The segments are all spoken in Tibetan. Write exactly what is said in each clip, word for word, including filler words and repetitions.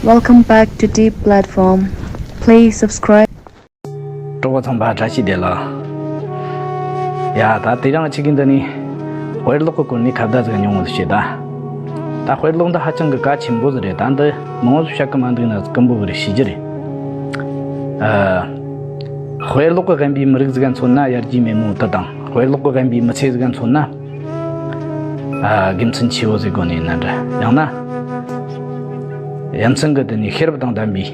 Welcome back to Deep Platform. Please subscribe. གྲོགས་པོ་ཚང་མ་བཀྲ་ཤིས་བདེ་ལེགས། ཡ་ད་དེ་རིང་ཁྱེད་ཀྱིས་འདི་ནས་དཔེ་ཀློག་གི་སྐོར་ནས་ཁ་བརྡ་ཟིག་མྱོང་བ་ཞིག་བྱེད་ད། ད་དཔེ་ཀློག་འདི་ཧ་ཅང་གི་གལ་ཆེན་པོ་ཟིག་རེད། ད་འདི་མང་བོ་བཤད་གི་མ་འདུག་ན་སྐམ་པོ་གི་རེད། ཤེས་རྒྱུ་རེད། ཨ། དཔེ་ཀློག་གི་རྒན་པའི་མི་རིགས་ཟིག་ག་མཚོན་ན་ཡར་རྒྱས་མེད་མོ་དེ་དང་། དཔེ་ཀློག་གི་རྒན་པའི་མི་ཚེ་ཟིག་ག་མཚོན་ན། ཨ། དགེ་མཚན་ཆེ་བོ་ཟིག་གོ་ནས་ན་འདྲ། ཡང་ན། ཡ་མཚན་གི་དེ་ནས་ཤེས་རབ་དང་ལྡན་པའི།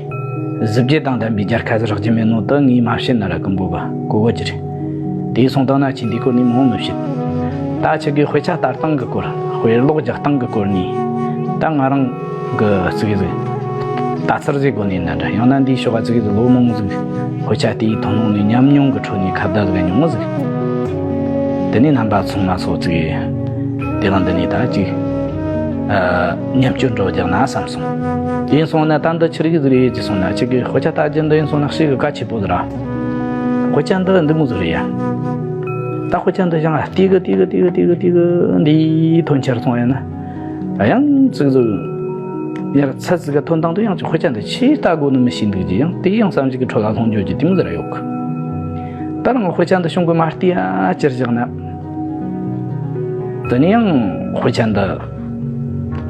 གཟི་བརྗིད་དང་ལྡན་པའི་རྒྱལ་ཁ་ཟིག་རག་རྒྱུ་མེད་ནོ་དེ་ངས་མ་བཤད་ན་ར་སྐམ་པོ་གི་གོ་གི་རེད། དེ་སོང་དང་ན་ཁྱེད་འདི་སྐོར་ནས་མང་མི་བཤད། ད་ཁྱེད་ཀྱིས་དཔེ་ཆ་ལྟ་སྟངས་གི་སྐོར། དཔེ་ཀློག་རྒྱག་སྟངས་གི་སྐོར་ནས། ད་ང་རང་གི་ཙི་གེ་ཟིག་ལྟ་ཚུལ་ཟིག་གོ་ནས་ན་འདྲ། ཡང་ན་འདིའི་ཕྱོགས་ག་ཙི་གེ་ཟིག་ལོ་མང་ཟིག་དཔེ་ཆ་དེའི་ཐོག་ནང་ནས་ཉམས་མྱོང་གི་ཁྲོད་ནས་ཁ་བརྡ་ཟིག་མྱོང་ཟིག་དེ་ནས་རྣམ་པ་ཚང་མ་སོ་ཙི་གེ་དེ་རིང་འདི་ནས་ད་ཅིག་ཨ། མཉམ་སྤྱོད་འགྲོ་རྒྱག་ན་བསམ་སོང་། ཡིན་སོང་ན་ད་འདི་ཆི་རིགས་ཟིག་རེད་ཅེས་སོང་ན། ཁྱེད་ཀྱིས་དཔེ་ཆ་ལྟ་རྒྱུ་འདི་ཡིན་སོང་ན་ཞེ་གི་གལ་ཆེ་པོ་ཟིག་ར། དཔེ་ཆ་འདི་འདི་མོ་ཟིག་རེད་ཡ། ད་དཔེ་ཆ་འདི་བཞག་ན་ལྟས་གི་ལྟས་གི་ལྟས་གི་ལྟས་གི་ལྟས་གི་འདིའི་ཐོན་འཆར་སོང་ཡ་ན། ཡང་ཙིག་ཟིག་ཡར་ཚད་ཟིག་ག་ཐོན་དང་དུ་ཡང་ཅིག་དཔེ་ཆ་འདི་ཆེས་ལྟ་དགོས་ནི་མི་ཤེས་འདུག་ཅི། ཡང་དེ་ཡང་བསམ་གཞིག་གི་ཁྲོད་ལ་ལྷུང་འགྱོ་རྒྱུ་དེ་མོ་ཟིག་ར་ཡོད་གི། ད་རང་དཔེ་ཆ་འདི་གཞུང་གི་མ་བལྟས་ཡ་ཅིར་བཞག་ན། དེ་ནས་ཡང་དཔེ་ཆ་འདི།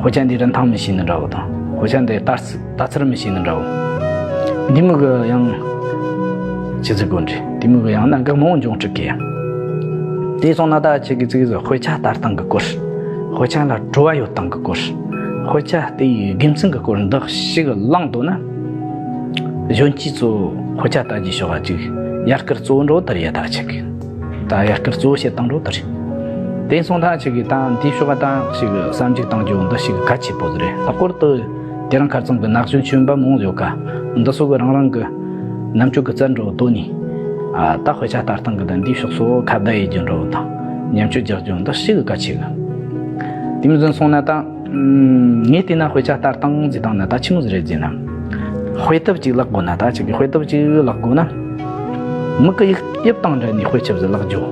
དཔེ་ཆ་འདིའི་རིན་ཐང་མི་ཤེས་ནི་འདྲ་བོ་དང་། དཔེ་ཆ་འདིའི་ལྟ་ཚུལ་ལྟ་ཚུལ་མི་ཤེས་ནི་འདྲ་བོ། འདི་མོ་གི་ཡང་ཅི་ཟིག་གོ་འདྲི། འདི་མོ་གི་ཡང་གནད་འགག་མང་བོ་འབྱུང་སྲིད་གི་ཡ། དེ་སོང་ན་ད་ཁྱེད་ཀྱིས་ཙི་གེ་ཟིག་དཔེ་ཆ་ལྟ་སྟངས་གི་སྐོར། དཔེ་ཆ་ལ་བྲོ་བ་ཡོད་སྟངས་གི་སྐོར། དཔེ་ཆ་དེའི་དགེ་མཚན་གི་སྐོར་འདི་ཞིག་བླངས་འདོད་ན། གཞོན་སྐྱེས་ཚོ་དཔེ་ཆ་ལྟ་རྒྱུའི་ཕྱོགས་ག་ཅིག་ཡར་སྐུལ་གཙོ་བོ་འགྲོ་དེ་རེད་ཡ། ད་ཁྱེད་ཀྱིས་ད་ཡར་སྐུལ་གཙོ་བོ་བྱེད་སྟངས་འགྲོ་དེ་རེད། དེ་སོང་ད་ཁྱེད་ཀྱིས་ད་འདིའི་ཕྱོགས་ག་ད་ཞིག་བསམ་གཞིག་གཏང་རྒྱུ་འདི་ཞིག་གལ་ཆེ་པོ་ཟིག་རེད། ལྷག་པར་དུ་དེ་རིང་ཁ་སང་གི་ན་གཞོན་ཆོས་པ་མང་ཡོད་ཀ། འདི་ཚོ་གི་རང་རང་གི་རྣམ་དཔྱོད་ཀྱི་རྩལ་འགྲོ་བོ་བཏོན་ནས། ཨ། ད་དཔེ་ཆ་ལྟ་སྟངས་གི་ད་འདིའི་ཕྱོགས་སུ་ཁ་བརྡ་ཡེད་རྒྱུ་འགྲོ་བོ་དང་། མཉམ་སྤྱོད་རྒྱག་རྒྱུ་འདི་ཞིག་གལ་ཆེ་གི། དེ་མོ་ཟིག་སོང་ན་ད། ངས་བལྟས་ན་དཔེ་ཆ་ལྟ་སྟངས་ཟེར་སྟངས་ན་ད་ཆི་མོ་ཟིག་རེད་ཟེར་ན། དཔེ་དེབ་ཅིག་བཀླག་དགོས་ན། ད་ཁྱེད་ཀྱིས་དཔེ་དེབ་ཅིག་བཀླག་དགོས་ན། མིག་གི་དབྱིབས་དབྱིབས་དང་འབྲེལ་ནས་དཔེ་ཆ་ཟིག་བཀླག་རྒྱུ།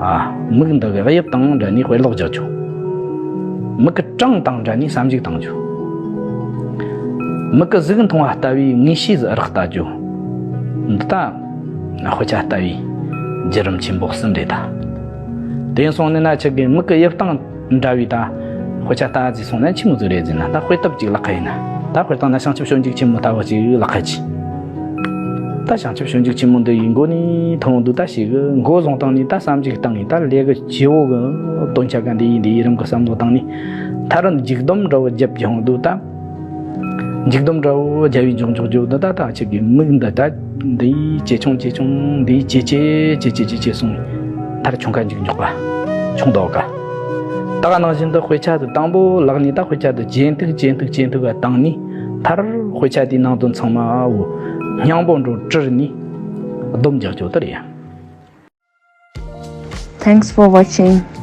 ཨ། མིག་འདི་གི་དབྱིབས་དང་འབྲེལ་ནས་དཔེ་ཀློག་རྒྱག་རྒྱུ། མིག་གི་གྲངས་དང་འབྲེལ་ནས་བསམ་གཞིག་གཏང་རྒྱུ། མིག་གིས་གཟུགས་མཐོང་བ་ལྟ་བུའི་ངེས་ཤེས་ཟིག་རག་ལྟ་རྒྱུ། འདི་ད་དཔེ་ཆ་ལྟ་བའི་བརྒྱུད་རིམ་ཆེན་པོ་གསུམ་རེད་ད། དེ་སོང་ནས་ན་ཁྱེད་ཀྱིས་མིག་གི་དབྱིབས་དང་འདྲ་བའི་ད་དཔེ་ཆ་ལྟ་ཟིག་སོང་ན་ཆི་མོ་ཟིག་རེད་ཟེར་ན། ད་དཔེ་དེབ་ཅིག་བཀླག་གི་ཡིན་ན། ད་དཔེར་བཏང་ན་བྱང་ཆུབ་སྤྱོད་འཇུག་ཆེན་མོ་ལྟ་བུ་ཅིག་བཀླག་གི་ཡིན། ད་བྱང་ཆུབ་སྤྱོད་འཇུག་ཆེན་མོ་འདི་ཡི་མགོ་ནས་མཐོང་དུས་ད་ཞིག་གི་མགོ་བཟུང་བཏང་ནས་ད་བསམ་གཞིག་བཏང་ནས། ད་ལས་ཀྱི་སྐྱེ་བོ་གི་དོན་ཆ་ག་འདི་ཡིན་འདི་ཡིན་རིམ་གྱིས་བསམ་བློ་བཏང་ནས། མཐར་མཇུག་སྡོམ་འདྲ་བོ་བརྒྱབ་ཀྱང་དུས་ད། མཇུག་སྡོམ་འདྲ་བོ་རྒྱབ་པའི་མགྱོགས་མགྱོགས་རྒྱུ་འདི་ད། ད་ཁྱེད་ཀྱི་མིག་འདི་ད་འདི་ཇེ་ཆུང་ཇེ་ཆུང་། འདི་ཇེ་ཆེ་ཇེ་ཆེ་ཇེ་ཆེ་སོང་། མཐར་ཆུང་ཀ་མཇུག་མགྱོགས་པ་ཆུང་དོ་ག། ད་ག་ནང་བཞིན་དུ་དཔེ་ཆ་དེ་དང་པོ་བཀླགས་ནས། ད་དཔེ་ཆ་དེ་ཇེ་མཐུག་ཇེ་མཐུག་ཇེ་མཐུག་ག་བཏང་ནས། མཐར་དཔེ་ཆ་དེའི་ནང་དོན་ཚང་མ་བོ་སྙིང་པོ་འགྲོ་དྲིལ་ནས་སྡོམ་རྒྱག་རྒྱུ་དེ་རེད། Thanks for watching.